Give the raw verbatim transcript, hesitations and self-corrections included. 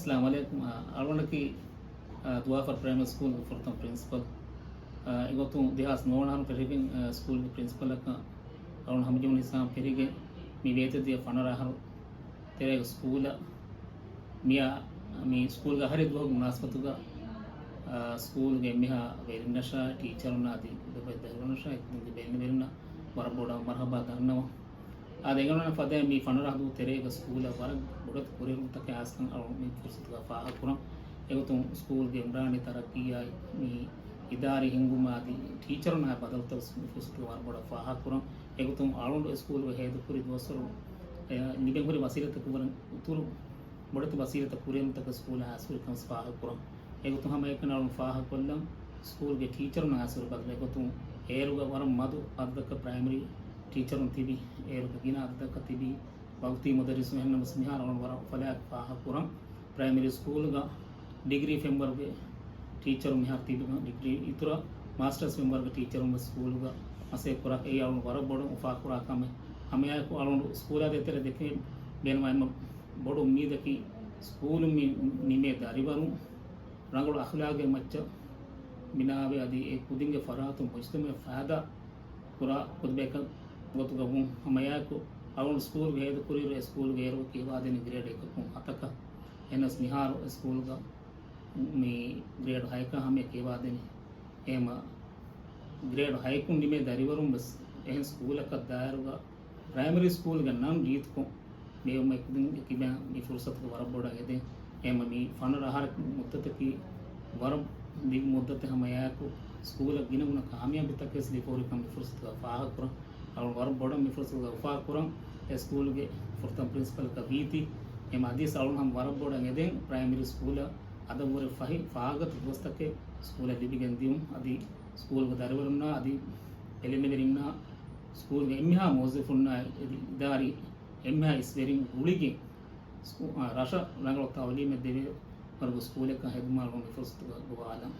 އައްސަލާމު ޢަލައިކުމް. އަ، އަޅުގަނޑަކީ، އަ، ދުވާފަރު ޕްރައިމަރީ ސްކޫލްގެ ފުރަތަމަ ޕްރިންސިޕަލް. އަ، އެގޮތުން ދެހާސް ނުވަ ވަނަ އަހަރު ފެށިގެން، އަ، ސްކޫލްގެ ޕްރިންސިޕަލަކަށް އަޅުގަނޑު ހަމަޖެހުނު ހިސާބުން ފެށިގެން މި ވޭތުވެދިޔަ ފަނަރަ އަހަރު ތެރޭގަ ސްކޫލަށް މިއާ، މި ސްކޫލްގެ އަހަރީ ދުވަހުގެ މުނާސަބަތުގަ، އަ، ސްކޫލްގެ އެންމެހާ ވެރިންނަށާ، ޓީޗަރުންނާ އަދި ލޮބުވެތި ދަރިވަރުންނަށާ އެކުދިންގެ ބޭނުންވެރިންނަށް ވަރަށް ބޮޑަށް މަރުޙަބާ ދަންނަވަން. އާދެ، އެނގޭނެ ފަދައިން މި ފަނަރަ އަހަރު ތެރޭގަ ސްކޫލަށް ވަރަށް ބޮޑެތި ކުރިއެރުންތަކެއް އައިސްކަން އަޅުގަނޑު މި ފުރުސަތުގަ ފާހަގަކުރަން. އެގޮތުން ސްކޫލްގެ އުނގަންނަނި ތަރައްޤީއާއި، މި އިދާރީ ހިންގުމާ އަދި ޓީޗަރުންނާ ބަދަލުތައް ވެސް މި ފުރުސަތުގަ ވަރަށް ބޮޑަށް ފާހަގަކުރަން. އެގޮތުން އަޅުގަނޑު އެ ސްކޫލްގަ ހޭދަކުރި ދުވަސްވަރު، އެ، ލިބެން ހުރި ވަސީލަތްތަކުން ވަރަށް އިތުރު ބޮޑެތި ވަސީލަތްތައް ކުރިއެރުންތަކެއް ސްކޫލަށް ހާސިލްވިކަން ވެސް ފާހަގަކުރަން. އެގޮތުން ހަމައެކަނި އަޅުގަނޑު ފާހަގަކޮށްލަން، ސްކޫލްގެ ޓީޗަރުން ހާސިލް ބަދަލު އެގޮތުން އޭރުގަ ވަރަށް މަދު އަދަދަކަށް ޕްރައިމަރީ ޓީޗަރުން ތިބި، އޭރުގަ ގިނަ އަދަދަކަށް ތިބި ވަގުތީ މުދައްރިސުން. އެހެންނަމަވެސް މިހާރު އަޅުގަނޑު ވަރަށް އުފަލާއެކު ފާހަގަކުރަން، ޕްރައިމަރީ ސްކޫލްގަ ޑިގްރީ ފެންވަރުގެ ޓީޗަރުން މިހާރު ތިބި، ޑިގްރީ އިތުރަށް މާސްޓަރސް ފެންވަރުގެ ޓީޗަރުން ވެސް ސްކޫލްގަ މަސައްކަތް ކުރާ. އެއީ އަޅުގަނޑު ވަރަށް ބޮޑަށް އުފާކުރާ ކަމެއް. ހަމައެއާއެކު އަޅުގަނޑު ސްކޫލާ ދޭތެރޭ ދެކެ ބޭނުމާ އެންމެ ބޮޑު އުއްމީދަކީ ސްކޫލުން މި ނިމޭ ދަރިވަރުން ރަނގަޅު އަޚްލާގެއް މައްޗަށް ބިނާވެ، އަދި އެ ކުދިންގެ ފަރާތުން މުޖްތަމަޢަށް ފައިދާ ކުރާ ކުދިބަޔަކަށް ގޮތުގަ ވުން. ހަމައެއާއެކު އަޅުގަނޑު ސްކޫލްގެ ހޭދަކުރިއިރު އެ ސްކޫލްގެ އޭރު ކިޔަވާދޭނެ ގްރޭޑް އެކަކުން ހަތަކަށް. އެހެނަސް މިހާރު އެ ސްކޫލްގަ މި ގްރޭޑް ހައެކާ ހަމަޔަށް ކިޔަވާދޭނެ. އެހެމަ ގްރޭޑް ހައެކުން ނިމޭ ދަރިވަރުން ވެސް އެހެން ސްކޫލަކަށް ދާއިރުގަ ޕްރައިމަރީ ސްކޫލްގެ ނަން ރީތިކޮށް ބޭއްވުމަށް ކުދިންގެ ކިބައިން މި ފުރުސަތުގަ ވަރަށް ބޮޑަށް އެދެން. އެހެމަ މި ފަނަރަ އަހަރަކު މުއްދަތަކީ ވަރަށް ދިގު މުއްދަތެއް. ހަމައެއާއެކު ސްކޫލަށް ގިނަގުނަ ކާމިޔާބީތަކެއް ވެސް ލިބިފަހުރިކަން މި ފުރުސަތުގަ ފާހަގަކުރަން. އަޅުގަނޑު ވަރަށް ބޮޑަށް މި ފުރުސަތުގަ އުފާކުރަން. އެ ސްކޫލްގެ ފުރަތަމަ ޕްރިންސިޕަލަކަށް ވީތީ، އެހެމަ އަދިވެސް އަޅުގަނޑު ހަމަ ވަރަށް ބޮޑަށް އެދެން ޕްރައިމަރީ ސްކޫލަށް އަދަށްވުރެ ފަހި ފާގަތު ދުވަސްތަކެއް ސްކޫލަށް ލިބިގެން ދިއުން. އަދި ސްކޫލްގެ ދަރިވަރުންނާ އަދި ބެލެނިވެރިންނާ ސްކޫލްގެ އެންމެހާ މުވައްޒަފުންނާ އިދާރީ އެންމެހާ އިސްވެރިން ގުޅިގެން ސްކޫ-، އާ، ރަށަށް ރަނގަޅު ތައުލީމެއް ދެވޭ ވަރުގެ ސްކޫލެއްކަން ހެދުމަށް އަޅުގަނޑު މި ފުރުސަތުގަ ގޮވާލަން.